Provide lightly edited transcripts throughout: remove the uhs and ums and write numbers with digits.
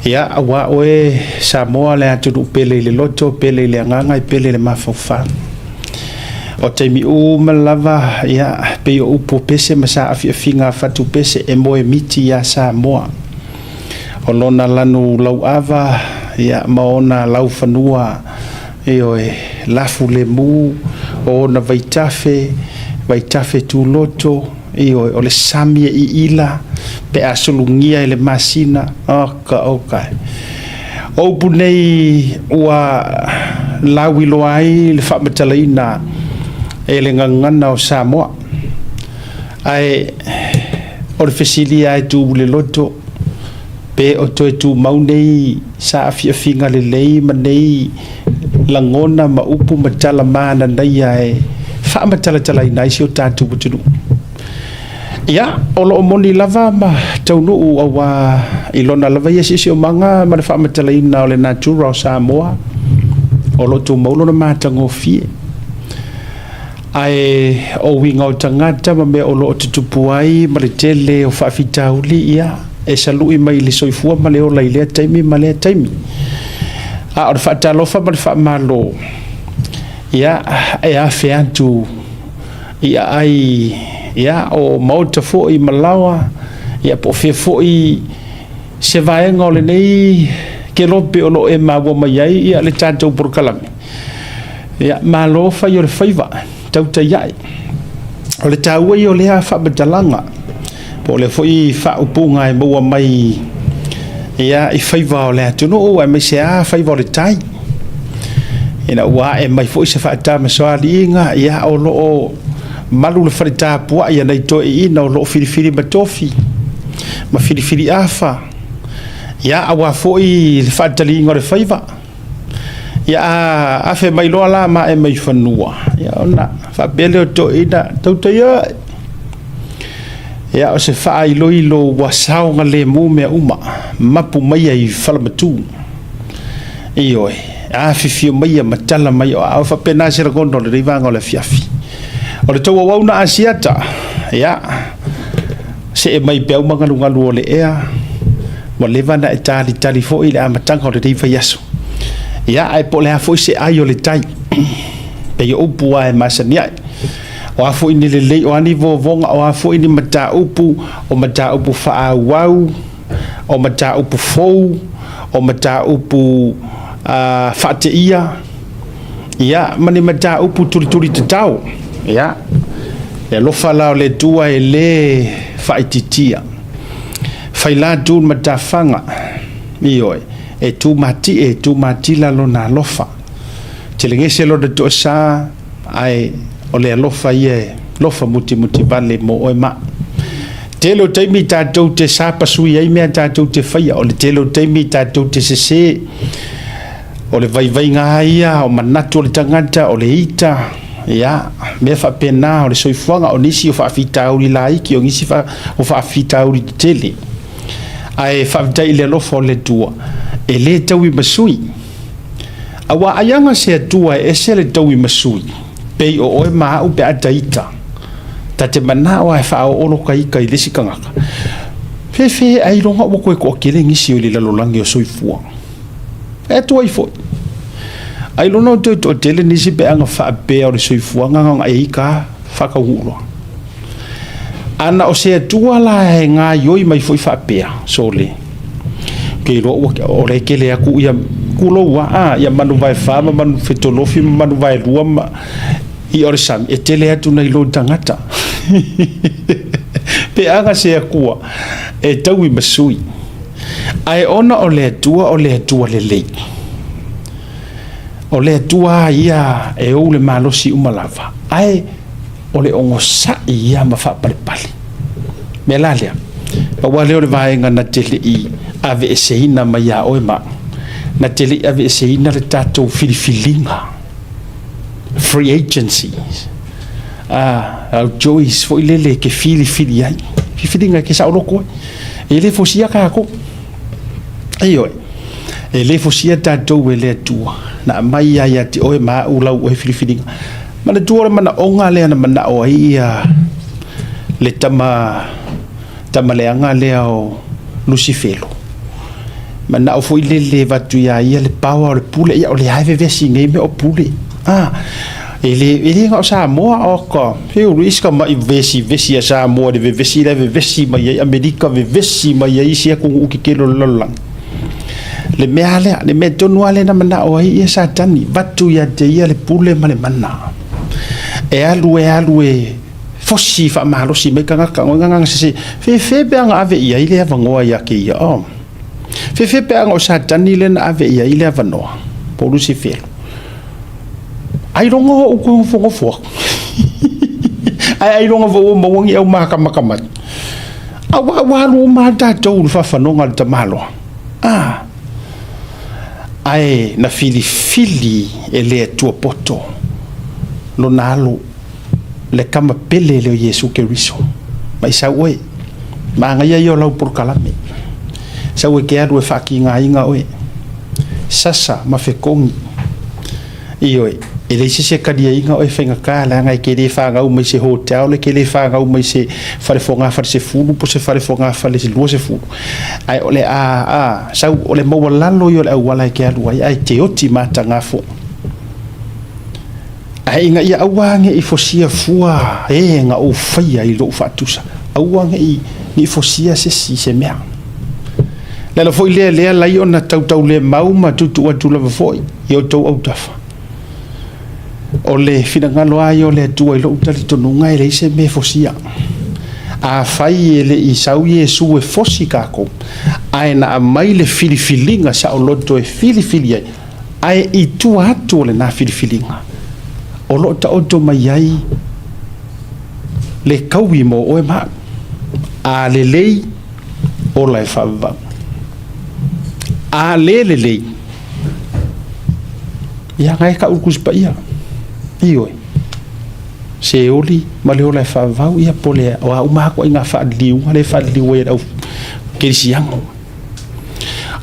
Ia, aua oe Samoa le atunuu pele i le loto, pele i le agaga, e pele i le mafaufau. O taimi uma lava, ia, pei o upu o pese ma saafiafiga a fatupese e moemiti ia Samoa. O lona lanu lauava, ia, ma ona laufanua, ioe, lafulemu, o ona vaitafe, vaitafe tuloto, ioe, o le sami e iila pe a sulugia e le masina, oka oka e. O upu nei ua lauiloa ai le faamatalaina e le gagana o Samoa. Ae o le fesili lava e tu i le loto, pe o toe tumau nei saafiafiga lelei ma nei lagona ma upu ma tala mananaia e faamatalatalaina ai si o tatou atunuu. Ia, o lo o moni lava ma taunuu aua i lona lava ia siosiomaga ma le faamatalaina o le natura o Samoa, o lo o tumau lona matagofie. Ae o uiga o tagata ma mea o lo o tutupu ai ma le tele o faafitauli, ia, e salui mai i le soifua ma le ola i lea taimi ma lea taimi. A o le faatalofa ma le faamalo, ia, e afe atu i aai, ia, o maota foi ma laoa, ia, po o fea foi se vaega o lenei kelope o lo o e maua mai ai ia le tatou polokalame. Ia, malo fai o le faiva, tautai ae. O le taua ia o lea faamatalaga, po o lea foi faaupuga e maua mai ia i faiva o le atunuu aemaise lava faiva o le tai. Ina ua ae mai foi se faatamasoaliiga, ia o lo o malu le fale tapuai a nai toeaiina o lo o filifili matofi ma filifili afa, ia aua foi le faataliina o le faiva. Ia a afe mai loa la ma ae mai fanua, ia ona faapea lea o toeaiina, tautai ae. Ia o se faailoilo ua saogalemu mea uma, mapu maia i falamatu. Ioe, afifio maia ma tala mai o aao, e faapena se lagona o lenei vaega o le afiafi. O le tou auauna Asiata, ia, see mai peau ma galugalu o le ea, ua leva ona e talitali foi i le amataga o lenei vaiaso. Ia, ae po o le a foi se ai o le tai, pei o upu lava e masani ai. O a foi ni lelei, o a ni vovoga, o a foi ni mataupu, o mataupu faaauau, o mataupu fou, o mataupu faateia, ia, ma ni mataupu tulituli tatao. Ia, le alofa la o le Atua e le faaitiitia. Faila tu le matafaga, ioe, e tumatie, e tumatila lona alofa. Telegese lona toasa, ae o le alofa ia e lofa mutimutivale mo oe ma au. Tele o taimi tatou te sapasui ai mea tatou te faia, o le tele o taimi tatou te sese, o le vaivaiga lava ia o manatu o le tagata, o le ita, ia, mea faapena o le soifuaga, o nisi o faafitauli laiti, o nisi o faafitauli tetele. Ae faafetai i le alofa o le Atua, e le taui ma sui. Aua ai aga se Atua e ese le taui ma sui, pei o oe ma au pe a ta ita, ta te manao lava e faaoo lo ta ita i le isi tagata. Fefe ailoga ua toe toatele nisi o i le lalolagi o soifua. E atu ai foi. Ailoga ua toe toatele nisi pe aga faapea o le soifuaga na ona e ita lava faataunuu loa. Ana o se Atua la e gaioi mai foi faapea, sole, ke iloa ua, o le tele atu ia, tulou a, a, ia manu vaefa ma manu fetolofi ma manu vaelua ma ia o le sami, e tele atu nai lo tagata. Pe aga se Atua e taui ma sui. Ae ona o le Atua o le Atua lelei. O le Atua ia e ou le malosi uma lava. Ae o le onosai ia ma faapalepale. Mea la lea, pau lava lea o le vaega na te le i aveeseina mai ia oe ma au, na te le i aveeseina le tatou filifiliga, free agency, our choice foi lele e te filifili ai, filifiliga e te saoloto ai. E le fosia tatou. Ioe, e le fosia tatou e le Atua, na aumai lava ia te oe ma au lau oe filifiliga. Manatua o le manaoga lea na manao ai ia le tama, tama leaga lea o Lusifelo. Manao foi lele e avatu ia ia le power o le pule, ia o lea e vevesi nei mea o pule. Ah, e le, e le na o Samoa o ka, he ulu isi ka mai vesi vesi a Samoa le vevesi le vevesi mai ai Amerika vevesi mai ai isi atunuu kekele o le lalolagi. Le mea lea, le mea tonu lava lea na manao ai ia Satani, vatu ia te ia le pule ma le mana. E alu e alu e fosi faamalosi mai tagata, ngona sese, fefe pe ana ave i ai le avanoa ia ke ia. Oh. Fefe pe ana o Satani le na ave i ai le avanoa, po o Lusifelo. Ailoga o ou koe nofonofo aku. Ae ailoga foi ua maua ni au makamakama. Aua ua alu uma lava tatou i le faafanoga a le tamaloa. Ah. Ae na filifili e le Atua poto lona alo le kama pele lea o Iesu Keriso. Mai sau oe, manaia ia o lau polokalame. Sau e ke alu e faakigaina oe. Sasa ma fekogi. Ioe, e leai se isi e kaliaina oe e faigata leaga e te le fanau mai se hotel, e te le fanau mai se fale fogafale 10 po o se fale fogafale 20. Ae o le a, a, sau, o le maualalo ia o le auala e te alu ai, ae te oti mataga foi. Ae ina ia aua ne i fosia fua e na ou faia i lou faatusa, aua ne i fosia se isi i se mea. Le ala foi lea lea lai ona tautaulemau ma tuutuu atu lava foi i outou autafa. O le finagalo lava ia o le Atua i lou talitonuga e leai se mea e fosia. Afai e le i sau Iesu e fosi kākou, ae na aumai le filifiliga saoloto e filifili ai, Ae i tua atu o lena filifiliga, o lo o taoto mai ai le kaui mo oe ma au. A lelei, ola e faavavau. A le lelei, ia na e kau le Tusi Paia. Ioe. Seoli ma le ola e faavavau, ia po le o a uma lava ituaiga faaliliuga lea e faaliliu ai e le au kerisiano.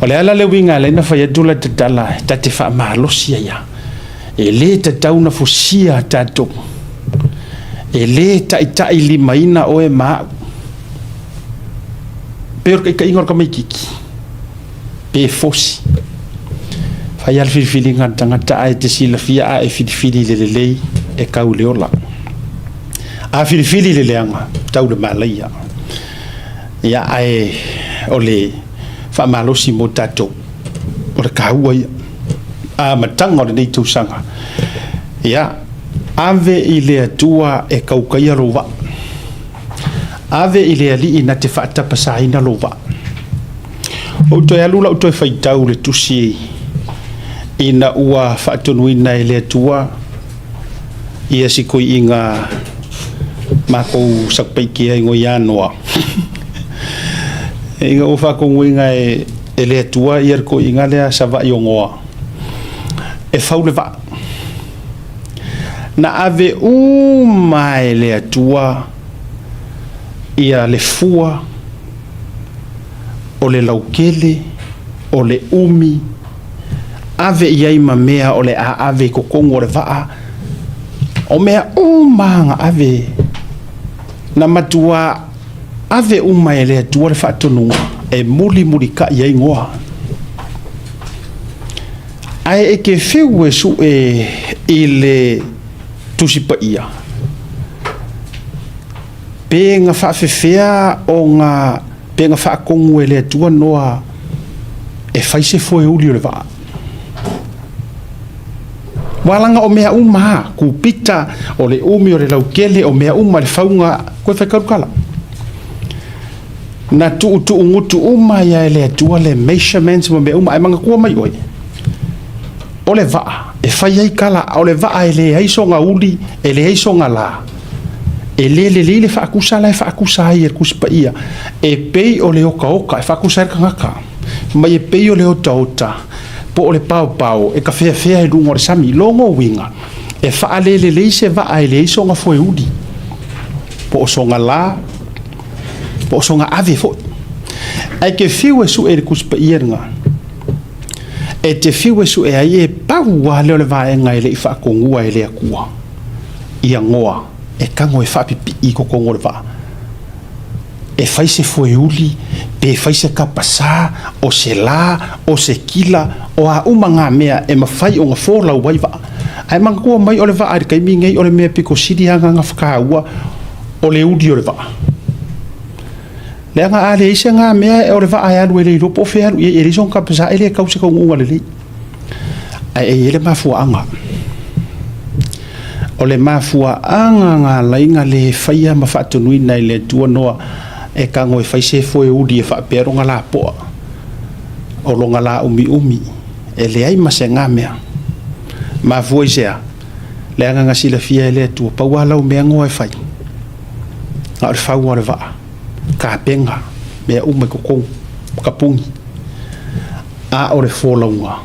O le ala le uiga e ala ai ona fai atu la tatala ta te faamalosi ai a. E le tatau ona fosia tatou. E le taitai limaina oe ma au. Pei o le taitaiga o le tamaititi, pe fosi. Fai lava le filifiliga a le tagata ae te silafia a e filifili i le lelei e tau i le ola. A filifili i le leaga, tau i le malaia. Ia, ae o le faamalosi mo tatou, o le taua ia. Amataga o lenei tausaga, ia, ave i le Atua e taukaia lou vaa. Ave i le Alii na te faatapasaina lou vaa. Ou toe alu lau toe faitau le tusi ina ua faatonuina e le Atua ia si koiiga makou Satupaitea ingoa ia Noa. Ina ua faatonuina e le Atua ia le toeaina lea Savaii o Noa e fau le vaa. Na ave uma e le Atua ia le fua o le laukele, o le umi, ave i ai ma mea o le a ave i totonu o le vaa, o mea uma na ave, na matuā ave uma e le Atua le faatonuga e mulimulitai ai Noa. Ae e te fiu e sue i le Tusi Paia, pe na faafefea ona pe na faatonu e le Atua Noa e fai se foeuli o le vaa. Ua laga o mea uma lava, kupita, o le umi, o le laukele, o mea uma, le fauga, koe fai kalukala. Na tuutuugutu uma ia e le Atua le measurements ma mea uma, ae manatua mai oe, o le vaa e fai ai kala, o le vaa e leai sona uli, e leai sona la. E le lelei le faatusa la e faatusa ai e le Tusi Paia, e pei o le otaota, e faatusa ai le tagata. Fai mai e pei o le otaota po o le paopao e tafeafea i luga o le sami. Lona uiga, e faalelelei se vaa e leai sona foeuli, po o sona la, po o sona ave foi. Ae ke fiu e sue i le Tusi Paia lena, e te fiu e sue ai e pau lava lea o le vaega e le i faatonua e le Atua ia Noa e tago e faapipii i totonu o le vaa. E fai se foeuli, pe fai se kapasā, o se la, o se kila, o a uma ngā mea e mawhai o ngā folau ai vaa. Ae manatua mai o le vaa i le taimi nei o le mea pito sili lava na whakaua o le uli o le vaa. Leaga a leai se ga mea o le vaa e alu e le iloa po o fea e alu i ai, e leai sona kapasā, e le tau se taunuuga lelei. Ae e i ai le mafuaaga. O le mafuaaga na ala ai ona le faia ma faatonuina e le Atua Noa e tago e fai se foeuli e faapea lona lapoa, o lona laumiumi, e leai ma se ga mea. Mafua i se a? Leaga na silafia e le Atua, pau lava lau mea Noa e fai, na o le fau lava o le vaa, tapena mea uma i totonu, tapuni. A o le folauga,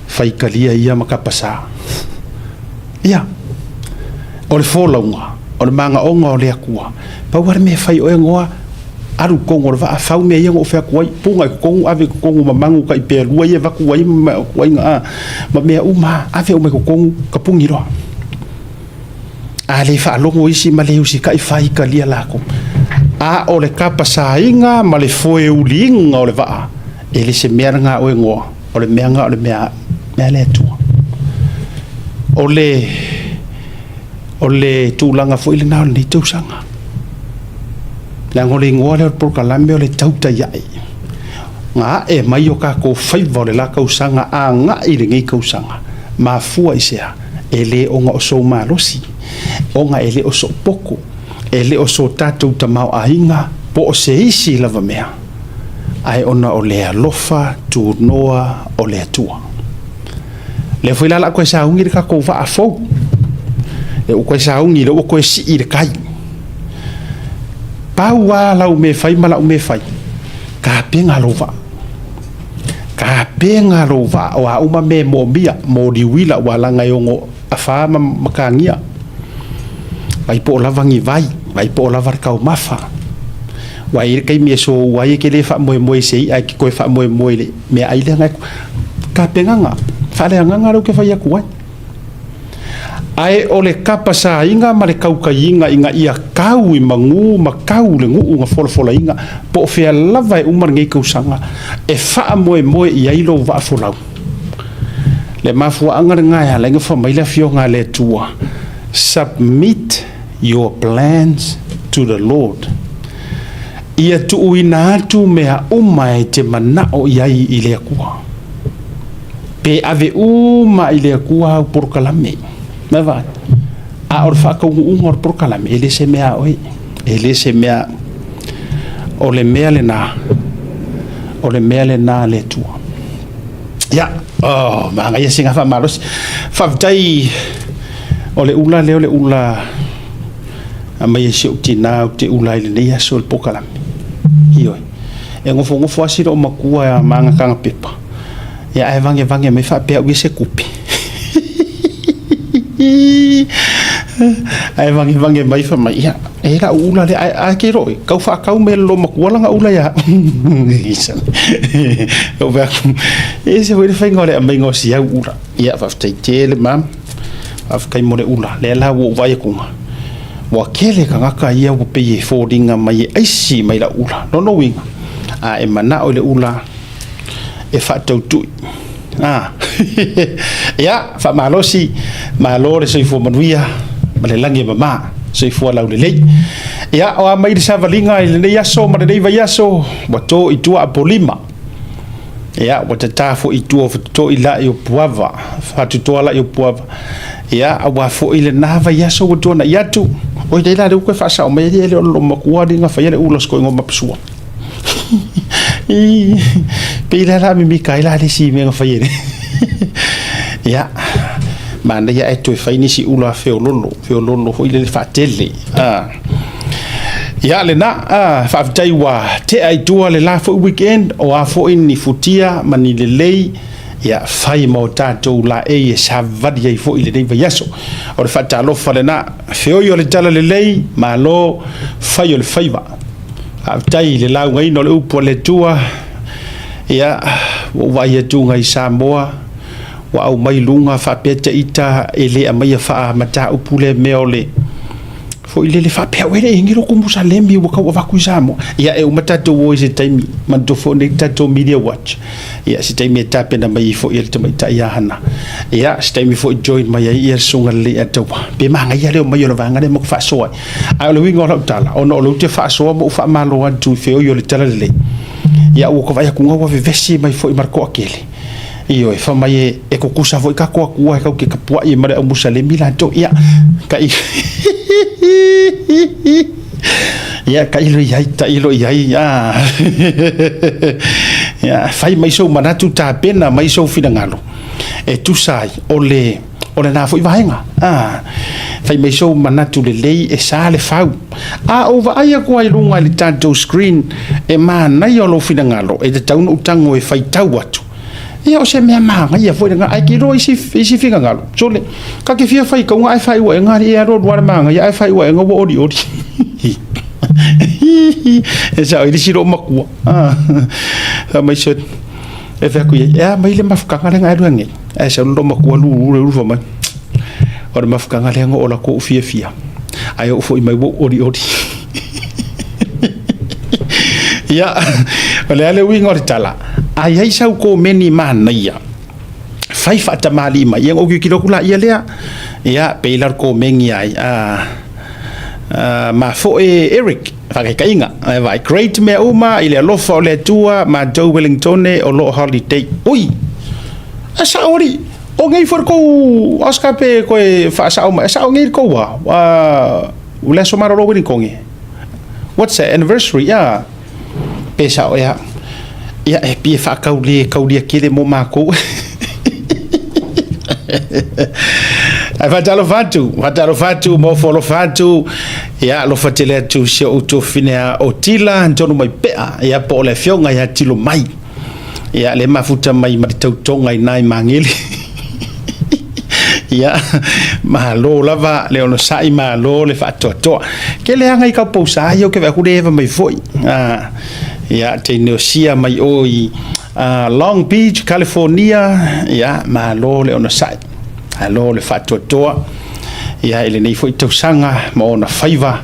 faitalia ia ma tapasā. Ia, o le folauga, o le manaoga o le Atua, pau lava le mea e fai oe Noa, alu i totonu o le vaa, fau mea ia na ou fai atu ai, puna i totonu, ave i totonu ma manu tai pea lua ia e avatu ai ma, ma mea uma lava, ave uma i totonu, tapuni loa. A le faalogo isi ma le usitai faitalia latou. A o le tapasaina ma le foeuliina o le vaa, e le se mea lena a oe Noa, o le mea lena o le mea a le Atua. O le, o le tulaga foi lena o lenei tausaga. Leaga o le igoa lea o le polokalame o le tautai ae. Na ae mai o tatou faiva o le la tausaga agai i lenei tausaga. Mafua i se a? E le ona o sou malosi, ona e le o sou poto, e le o so tatou tamaoaiga po o se isi lava mea, ae ona o le alofa tunoa o le Atua. Lea foi la o le a toe sauni le tatou vaa fou. Lea ua toe sauni, lea ua toe sii i le tai. Pau lava lau mea e fai ma lau mea e fai, tapena lou vaa. Tapena lou vaa, o a uma mea e moomia, mo liuila aua leaga e ono afa ma matagia. Vaai po o lava ni vai, vaai po o lava le taumafa. Aua e i ai le taimi e soua ai e te le faamoemoe i se i'a e te toe faamoemoe i le meaai lea na e tapenaga faaleagaga lea ou te fai atu ai. Ae o le tapasaina ma le tautaiina ina ia tau i manu ma tau i le nuu na folafolaina, po o fea lava e uma lenei tausaga, e faamoemoe i ai lou vaa folau. Le mafuaaga lena e ala ai ona fai mai le Afioga a le Atua, Submit your plans to the Lord. Ia tuuina atu mea uma e te manao i ai i le Atua. Pe ave uma i le Atua au polokalame. Mai vaai. A o le faataunuuga o le polokalame, e le se mea a oe. E le se mea, o le mea lena, o le mea lena a le Atua. Ia, oh, manaia sina faamalosi. Faafetai o le ula lea o le ula aumai e si ou tinā ou te ula ai i lenei aso i le polokalame. Ioe. E nofonofo lava si loomatua ma ana tagapepa, ia ae vagevaga mai faapea au ia se tupe. Ae vagevaga mai fai mai, ia, e lau ula lea, ae, ae ke loi, kau whaakau me lo matua langa ula ia. Ou fai atu, e se foi le faiga o le aumaiga o si au ula. Ia, faafetai tele mam, faafetai mo le ula. Lea la ua ou vaai atu, ua tele tagata ia ua pei e foliga mai e aisi mai lau ula. Lona uiga, a e manao i le ula e faatautui. Ah. Ia, faamalosi, malo le soifua manuia ma le lagi e mama, soifua laulelei. Ia, o a mai le savaliga i lenei aso ma lenei vaiaso, ua to i tua Apolima. Ia, ua tatā foi i tua o Fatutoi la'i o Puava, Fatutoa la'i o Puava. Ia, aua foi lena vaiaso ua tuana'i atu. Oi, lea la lea ua toe faasao mai, e le o le loomatua alii na faia le ula o si toeaina o Mapasua. Pei la la mimita ai la le isi mea na fai e le. Ia, manaia ae toe fai nisi ula feololo, feololo foi lele faatele. Ah. Ia lena, ah, faafetai ua tea i tua le la foi weekend, o a foi ni futia ma ni lelei, ia fai ma o tatou laei e savali ai foi lenei vaiaso. O le faatalofa lena, feoi o le talalelei, malo, fai o le faiva. Faafetai i le laugaina o le upu a le Atua. Ia, ua ou vaai atu i Samoa, ua aumai luga faapea ta ita e le aumaia faa-mataupu lea mea o le. Foi lele faapea, ua e le i ingi loku Musalemi ua tau avatu i Samoa. Ia e uma tatou o i se taimi, manatua foi nei tatou media watch. Ia se taimi e tapena mai ai foi e le tamaitai ia Hana. Ia se taimi foi join mai ai ia le susuga lelei a Taua. Pe manaia le omai o le vaega lea ma faasoa ai. Ae o le uiga o lau tala, ona o lea ou te faasoa ma ou faamalo atu i feoi o le talalelei. Ia ua ka vaai atu ua vevesi mai foi ma le toatele. Ioe, fai mai e tutusa foi tatou atua e tatou te tapuai ai ma le au Musalemi latou. Ia, tailo ia, tailo i ai, tailo i ai. Ah. Ia, fai mai sou manatu, tapena mai sou finagalo e tusa ai o le o lena foi vaega. Ah, fai mai sou manatu lelei e sa le fau. A ou vaai atu ai i luga i le tatou screen, e manaia o lou finagalo, e tatau ona ou tago e faitau atu. Ia, o se mea manaia foi lena, ae te iloa isi, isi finagalo. Sole, ka te fia faitauga ae faaiuaega alii e alu alu lava le manaia ae faaiuaega ua olioli. E sao i le isi loo matua. Ah, fai mai se, e fai atu i ai, e a mai le mafutaga lea na e alu ai nei? Ae sau le loomatua lulu le ulu fai mai, o le mafutaga lea na oo atu ou fiafia, ae oo foi mai ua ou olioli. Ia, o le a le uiga o le tala, a i ai sau komeni manaia, fai faatamalii mai, ia ona ou tilotilo atu laia lea, ia, pei la o le komeni ai, a, mafoe Eric, faataitaiga, ae vaai, great mea uma i le alofa o le Atua, matou Wellingtone o lo o holiday. Ui! E sao alii, o nei foi le tou Oscar pe toe faasao mai, e sao nei le tou a, uh, le aso malolo Wellingtone. What's that, anniversary, yeah. Pe sao ea, ia e pei e faataulia taulia tele mo matou. Ae faatalofa atu, faatalofa atu, ma ofo alofa atu, ia alofa tele atu si ou tuafafine a Otila Antonu Maipea, ia po o le afioga ia Tilomai. Ia le mafuta mai ma le tautoga i nai Magele. Ia, malo lava le onosai, malo le faatoatoa. Ke leaga i kau pousa ia o ke vaai atu le eva mai foi. Ah, ia, teine o sia mai o i Long Beach, California, ia, malo le onosai. Malo le faatoatoa. Ia, i lenei foi tausaga ma ona faiva,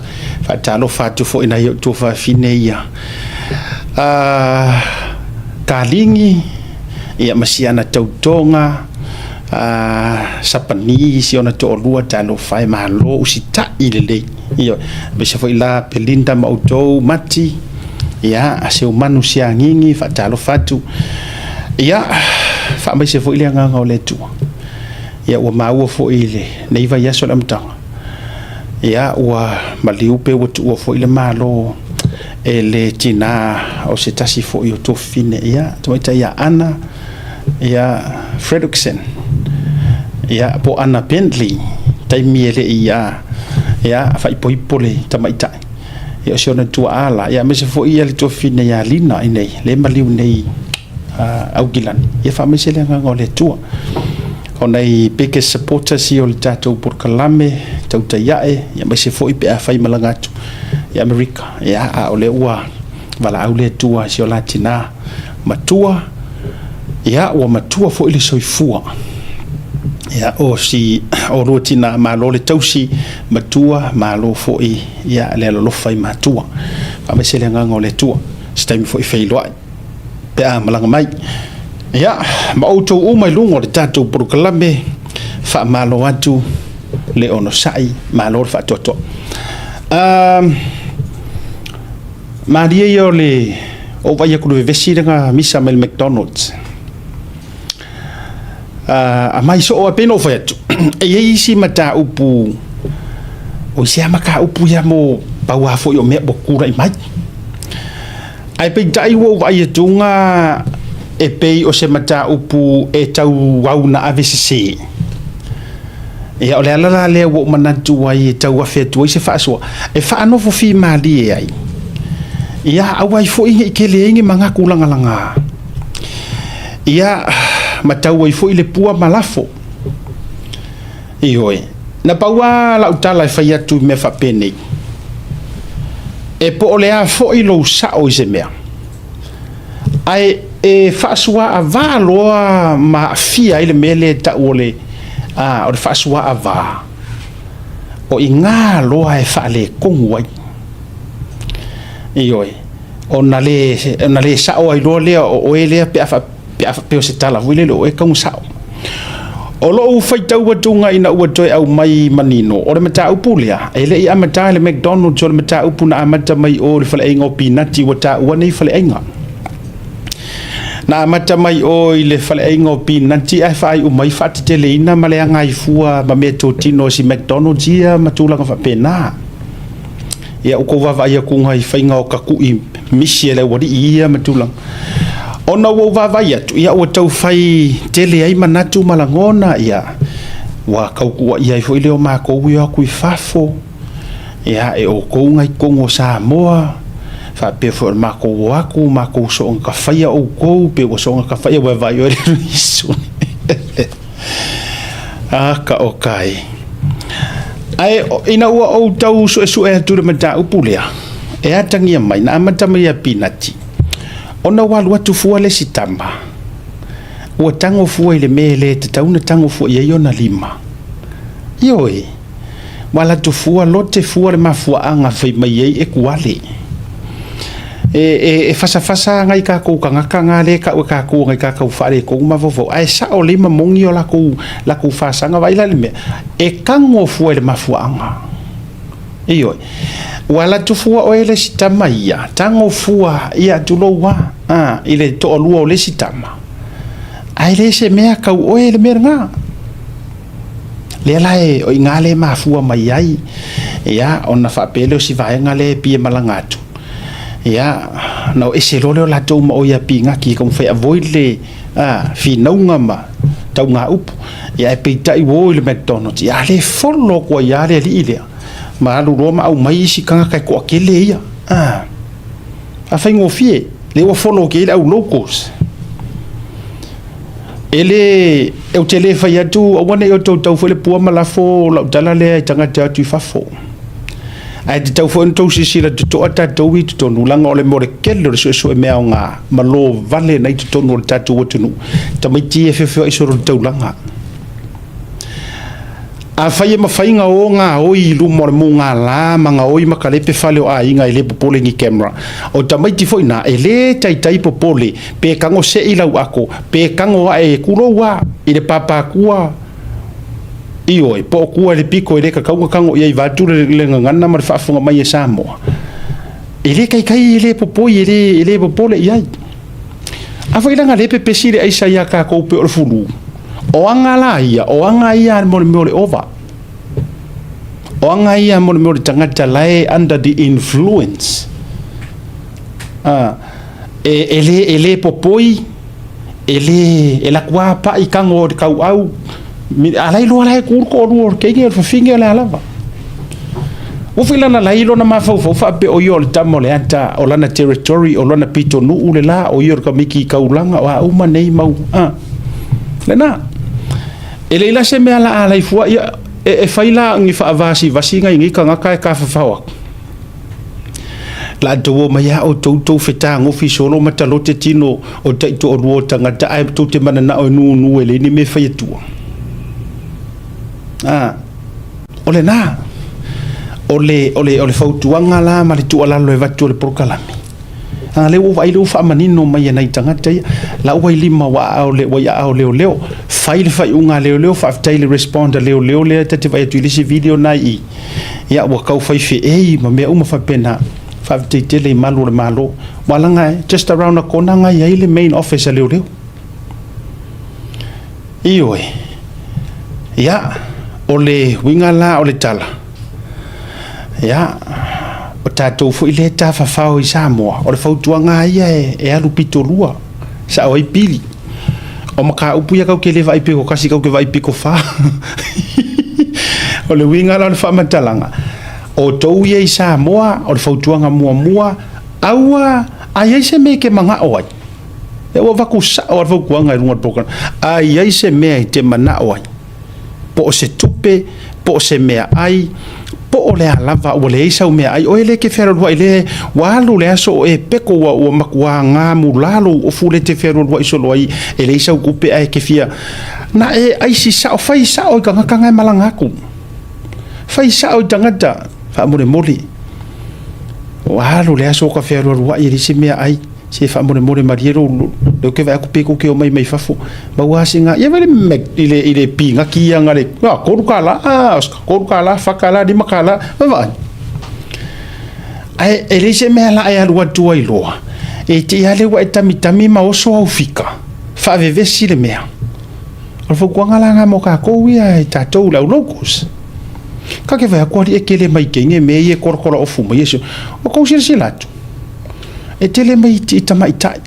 faatalofa atu foi nai ou tuafafine ia. Kaligi, ia ma si ana tautoga, Sapani, si ona toalua, talofa e, malo usitai lelei. Ioe, aemaise foi la Belinda ma outou, Mati, ia, Seumanu Siagigi, faatalofa atu. Ia, faamaise foi le agaga o le Atua. Ia, ua maua foi i lenei vaiaso le amataga. Ia, ua maliu pe ua tuua foi le Malo e le tina o se tasi foi o tuafafine, ia, tamaitai ia Anna, ia, Fredrickson, ia, po Anna Bentley, taimi e le i ia, ia, faaipoipo le tamaitai, ia, o si ona tuaa la, ia, aemaise foi ia le tuafafine ia Lina i nei, le maliu nei Aukilani, ia faamaise le agaga o le Atua. O nai biggest supporters ia o le tatou polokalame, tautai ae, ia aemaise foi pe a fai malaga atu i Amerika. Ia, a o lea ua valaau le Atua i si o la tina matua, ia, ua matua foi le soifua. Ia, o si o lua tina, malo le tausi matua, malo foi ia le alolofa i matua. Faamaise le agaga o le Atua. Se taimi foi feiloai pe a malaga mai. Ia, ma outou uma i luga o le tatou polokalame, faamalo atu le onosai, malo le faatoatoa. Uh, malie ia o le ou vai atu le vevesi lena misa mai le McDonald's. Uh, a mai soo a pei na ou fai atu, e i ai isi mataupu, o isi lava mataupu ia mo pau lava foi o mea ua tulai mai. Ae peitai ua ou vaai atuga e pei o se mataupu e tauau na ave sese. Ia, o le ala la lea ua ou manatu ai e tau afe atu ai se faasoa e faanofo fimalie ai. Ia, aua ai foi ne i tele ai ni manatu lagalaga. Ia, ma tau ai foi le pua ma lafo. Ioe, na pau lava lau tala e fai atu i mea faapenei, e po o le a foi lou sao i se mea, ae e faasuaavā loa ma aafia ai le mea lea e tau o le, a, o le faasuaavā. O iga loa e faaletonu ai. Ioe, ona le, ona le sao ai loa lea o oe lea pe a faapea o se tala foi lele o oe e tago sao. O lou faitau atuga ina ua toe aumai manino, o le mataupu lea, e le i amata i le McDonald's, o le mataupu na amata mai o i le faleaiga o Pinati ua taua nei faleaiga. Na amata mai o i le faleaiga o Pinati ae faaiu mai faateteleina ma leaga ai fua ma meatotino a si McDonald's ia ma tulaga faapena. Ia ua tou vaavaai atu i faiga o tatui misi a le aualii ia ma tulaga. Ona ua ou vaavaai atu, ia ua tau fai tele ai manatu ma lagona, ia ua tau tuuaia ai foi lea o matou e o atu i fafo, ia e outou na i totonu o Samoa, faapea foi o le matou o atu, matou soona tafaia outou, pe ua soona tafaia, ua vaai oe le Aka o kai. Ae ina ua ou tau suesue atu le mataupu lea, e atagia mai, na amata mai ia Pinati, ona ua alu atu fua le isi tama, ua tago fua i le mea e le tatau ona tago fua i ai ona lima. Ioe, ua alu atu fua, lote fua le mafuaaga fai mai ai e kuale. E fasafasa nai tatou tagata na lea e tau e tatou o nai tatou faaletonu mafaufau, ae sao lelei ma moni o latou fasaga. Vaai la i le mea, e tago fua i le mafuaaga. Ioe, ua alu atu fua oe le isi tama ia, tago fua ia tulou lava i le toalua o le isi tama, ae le se mea tau oe le mea lena. Lea la e, o i ina lea e mafua mai ai, ia, ona faapea lea o si vaega lea e pie malaga atu, ia, ona o ese loa lea o latou ma oe ia Pinati e taumafai e avoid le finauga ma taugaupu. Ia ae peitai ua o i le McDonald's, ia a lea e follow atu ai lava le alii lea, ma alu loa ma aumai isi tagata e toatele ia. A faigofie, lea ua follow atu i ai le au locals. E le, ou te le fai atu, aua ne i outou tau foi le pua ma lafo lau tala lea i tagata e o atu i fafo. Ae tatau foi ona outou silasila totoa tatou i totonu, leaga o le mea o le tele o le suesue mea aoga ma lovale na i totonu o le tatou atunuu, tamaiti ia e feofeoai solo i le taulaga. Afai e mafai ona o gaoi i luma o le mugala ma gaoi ma kalepe fale o aiga e le popole i ni camera, o tamaiti foi na e le taitai popole pe tago sei lau ato, pe tago ae tulou a i le papakua, ioe, po o tua i le pito e le tatau ona tago i ai vaeatu le gagana ma le faafofoga mai a Samoa. E le taitai e le popoi e le popole i ai. A foi leaga lea e pepesi le aisa ia tatou pei o le fulu. O aga la ia, o aga ia mo le mea o le ova. O aga ia mo le mea o le tagata la e under the influence. E le popoi, e le, e laku lava pai tago o le tauau, a la e iloa la e tu le toalua o le teine o le fafine o le a lava. Ua foi lana lai lona mafaufau faapea o ia o le tama o le ata o lana territory o lona pitonuu le la o ia o le tamaiti taulaga o a uma nei mau a lena e leai la se mea la a lai fua ia e fai la ni faavasivasiga i nei tagata e tafafao atu la outou o mai a outou tou fetagofi solo ma talote tino o taitoalua o tagata ae tou te mananao e nunu e leai ni mea e fai atua a O lena, o le, o le, o le fautuaga la ma le tuualalo e avatu o le polokalame, a lea ua ou vaai lea ua faamanino mai e nai tagata ia, la ua i lima ua aao le, ua i aao leoleo, fai le faaiuga a leoleo, faafetai i le respond a leoleo lea ta te vaai atu i le isi video na i i, ia ua tau fai feei ma mea uma faapena, faafetai tele i malu o le Malo, ua laga e just around the corner na i ai le main office a leoleo. Ioe. Ia, o le uiga la o le tala, ia, o tatou foi lea e tafafao i Samoa, o le fautuaga lava ia e alu pitolua, sao ai pili. O mataupu ia tatou te le vaai pito tasi, tatou te vaai pito fa. O le uiga la o le faamatalaga, o outou ia i Samoa, o le fautuaga muamua, aua a i ai se mea e te manao ai, Ia ua avatu sao lava le fautuaga i luga o le polokalame. A i ai se mea e te manao ai, po o se tupe, po o se meaai, po o le a lava, ua leai sau meaai, oe lea e te fealualuai lea ua alu le aso o e peko ua, ua matua gamula lou ofu lea e te fealualuai solo ai, e leai sau tupe ae e te fia, na e aisi sao, fai sao i tagata na e malaga atu. Fai sao i tagata faamolemole. Ua alu le aso o ka fealualuai e leai se mea ai. Se faamolemole malie lou leo ke vaai atu pe tou te omai mai fafo. Maua lava sina, ia vaai le Mac i le i le pinati ia na le $3, ah, $3, $4, $5, vaavaai. Ae e leai se mea la e alu atu ai loa, e te i lava lea ua e tamitami ma oso au fika, faavevesi le mea. O le fautuaga la lena mo tatou ia e tatou le au locals. Ka te vaai atu alii e tele mai teine mea ia e kolakola ofu mai e o tou silasila atu, e tele mai i tamaitai.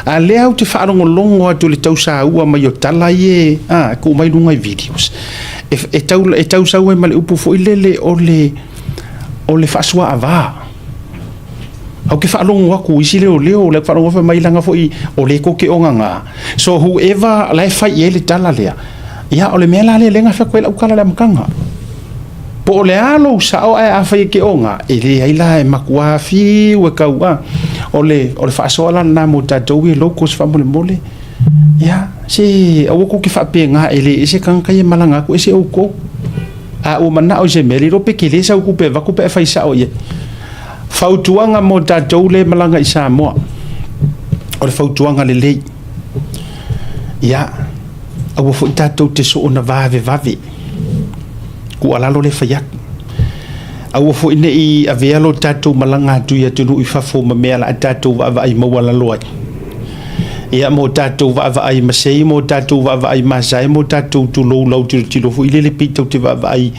A lea ou te faalogologo atu i le tau saua mai o tala ia e tuu mai luga i videos, e tau, e tau sau ai ma le upu foi lele o le, o le faasuaava. Ou te faalogo atu i isi leoleo, o le faalogo atu mai leaga foi o lea tou te ogaga. So whoever la e fai i ai le tala lea, ia o le mea la lea lea na fai atu ai lau tala i le amataga. Po o le a lou sao ae afai e te oga, e leai la e matua fiu e tau a. O le, o le faasoa la lena mo tatou ia locals faamolemole. Ia, se aua tou te faapena e le ese tagata ia e malaga atu ese outou. A ua manao i se mea, le iloa pe tele sau tupe e avatu pe a fai sao i ai. Fautuaga mo tatou lea e malaga i Samoa, o le fautuaga lelei. Ia, aua foi tatou te soona vavevave. Tuualalo lea e fai atu. Aua foi ne i avea lo tatou malaga atu i atunuu i fafo ma mea o le a tatou vaavaai maualalo ai. Ia, mo tatou vaavaai masei, mo tatou vaavaai masae, mo tatou tulou lau tilotilo foi lele pei tou te vaavaai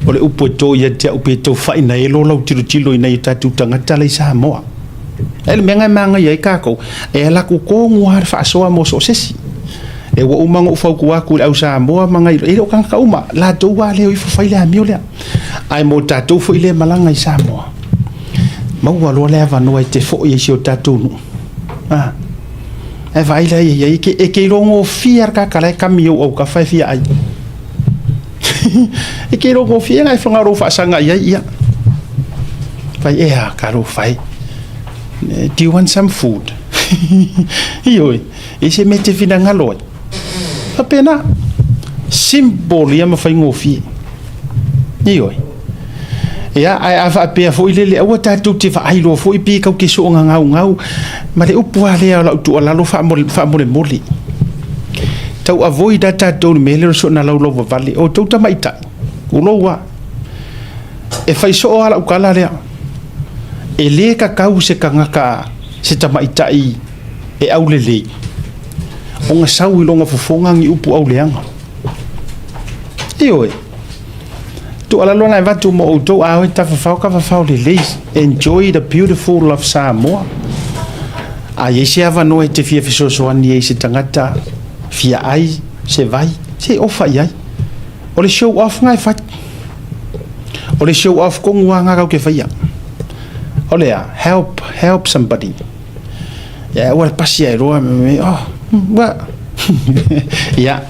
o le upu e to ia te au pe tau fainaelo lau tilotilo i nai o tatou tagata la i Samoa. E le mea na e magaia ai tatou, e ala atu tonu lava le faasoa mo so o se isi. E ua uma ona ou fautua atu i le au Samoa ma nai, e le o tagata uma, latou lava lea o ifo fai le amio lea. Ae mo tatou foi lea e malaga i Samoa, maua loa le avanoa e te foi ai i si o tatou nuu. A, ae vaai la i ai, e te iloa gofie lava le tagata la e kami i ou autafa e fia ai. E te iloa gofie la e whanga lou faasaga i ai, ia. Fai, e a, talofa e. Do you want some food? Ioe, e se mea e te finagalo ai. Faapena. Simple ia ma faigofie. Ioe. Ia, ae a faapea foi lele, aua tatou te vaai loa foi pe kau te soonga gaugau, ma le upu lava lea o lau tuualalo faamolemole. Tau avoid lava tatou i le mea lea o le soona laulauvavale. O outou tamaitai, tulou lava, e fai soo lava lau tala lea, e le tatau se tagata, se tamaitai e aulelei, ona sau i lona fofoga ni upu auleaga. Ioe. Tuualalo na avatu mo outou, a oi tafafao, tafafao lelei. Enjoy the beautiful of Samoa. A i ai se avanoa e te fia fesoasoani ai i se tagata, fia ai, se vai, se ofa i ai. O le show off nga e fai. O le show off tonu lava nga kau ke faia. O le a, help, help somebody. Ia, ua le pasi ae loa, oh, ua. Ia,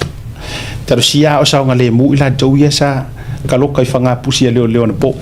talosia a o saogalemu i latou ia sa kaloka i fagapusi a leoleo anapo.